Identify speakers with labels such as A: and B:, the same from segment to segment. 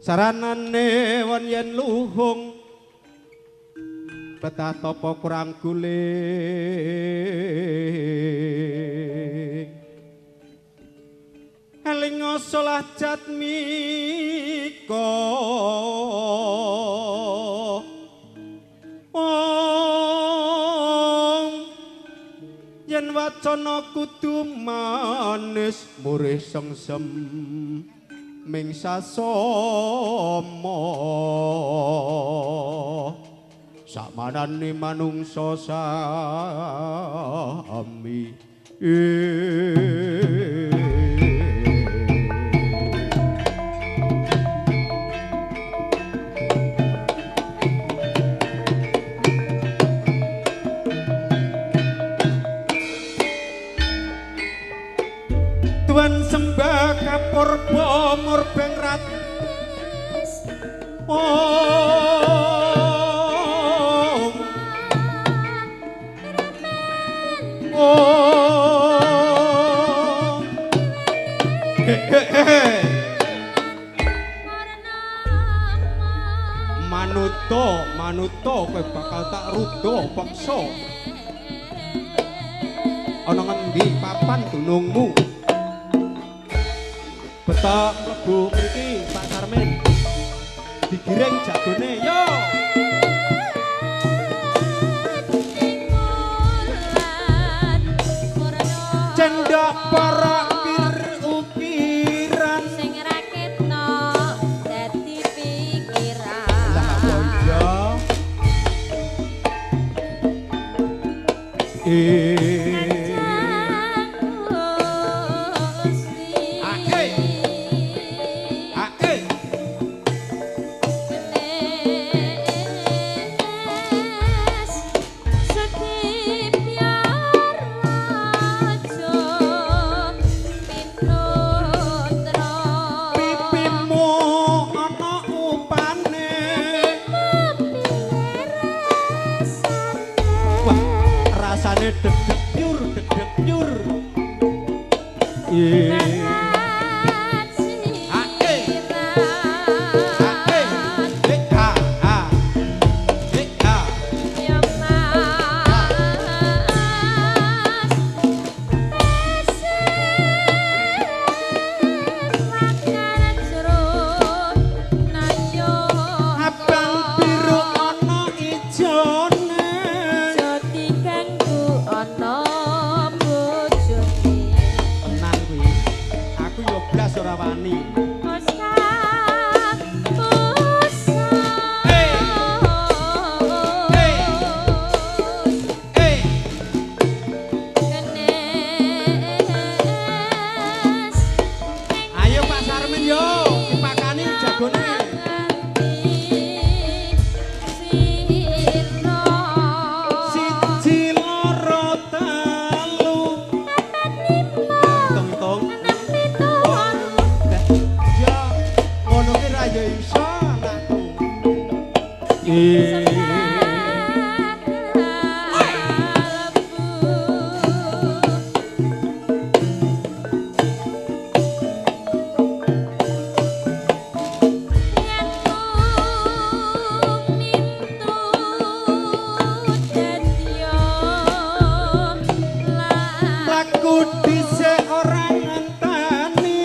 A: Saranane won yen luhung betah tapa kurang guling. Eling salah jatmika om yen wacana kudu manis murih sengsem ming sasama sakmanane manungsa sami. Tuan sembah kapurba murbeng rat om om manuto manuto kowe bakal tak rudo peksa ana ngendi papan dunungmu. Betok mlebu mriki Pak Sarmin. Digiring jagone yo. Cendhak para pir ukiran
B: sing ra ketok dadi pikiran.
A: Lah apa iya? Deg-deg nyur abang biru ana ijone tenan kuwi. Aku yo blas ora wani. Ayo Pak Sarmin yo, dipakani jagone. Siji loro telu hitung-hitung. Ya, ngono ki ra ya iso anakku. Laku dhisik ora ngenteni.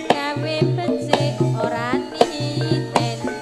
B: Gawe becik ora niteni.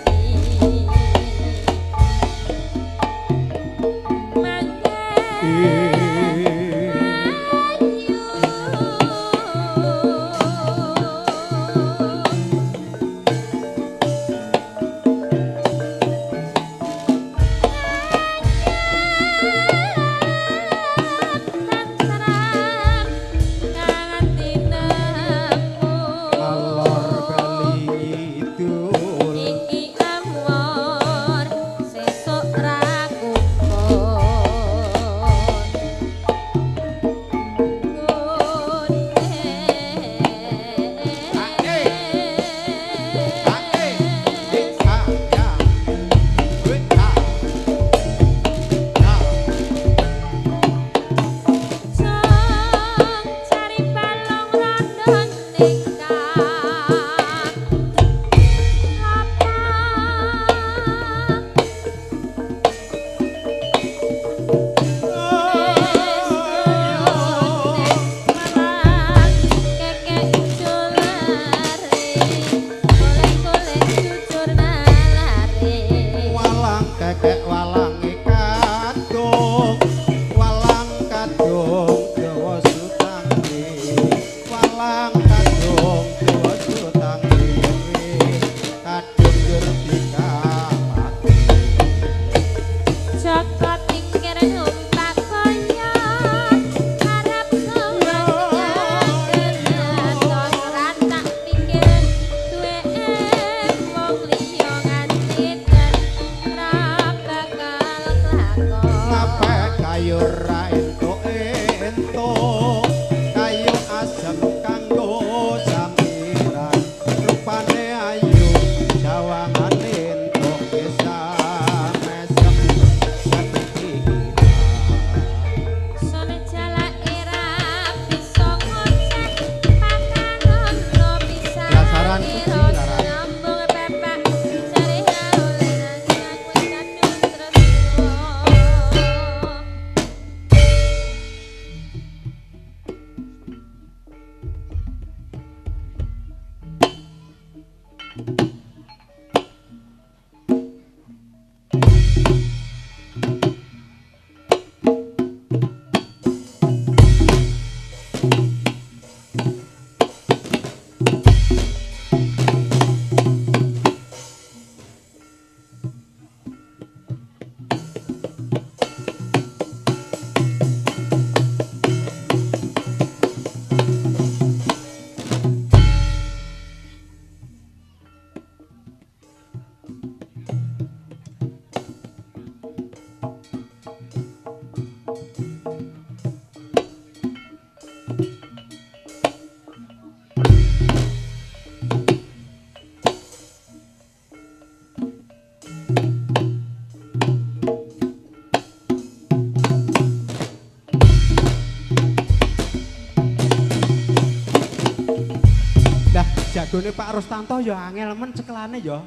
A: Jagone Pak Rustanto ya angel men cekelane ya.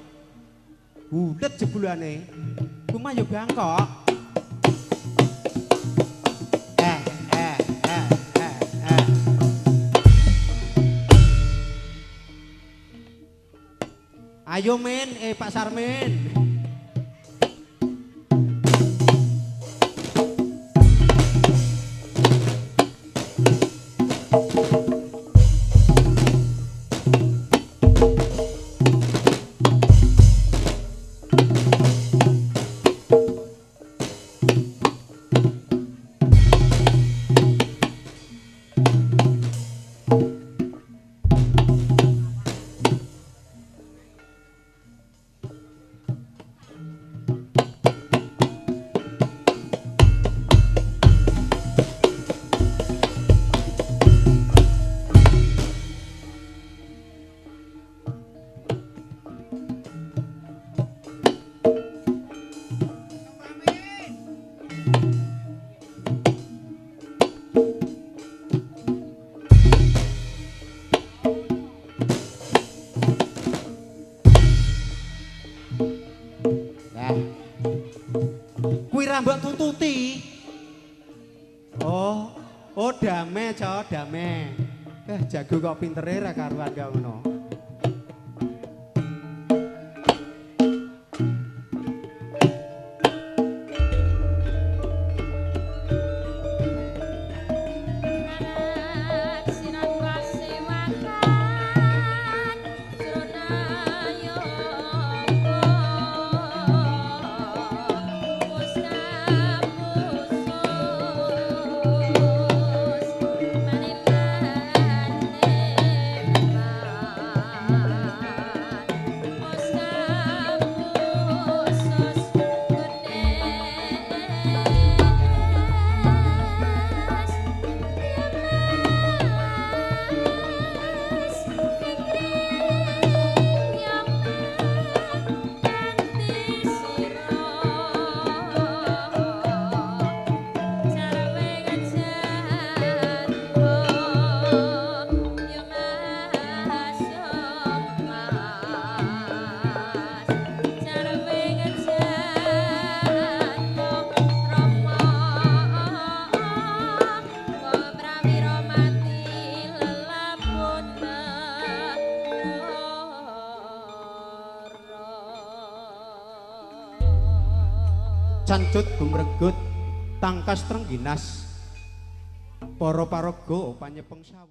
A: Bulet jebulane. Cuma ya bangkok. Ayo men, Pak Sarmin. Mbok tututi. Oh, oh dame co, dame. Jago kok pintere ra karuan kaya ngono. Cancut gumregut tangkas trengginas para paraga panyepeng sawung.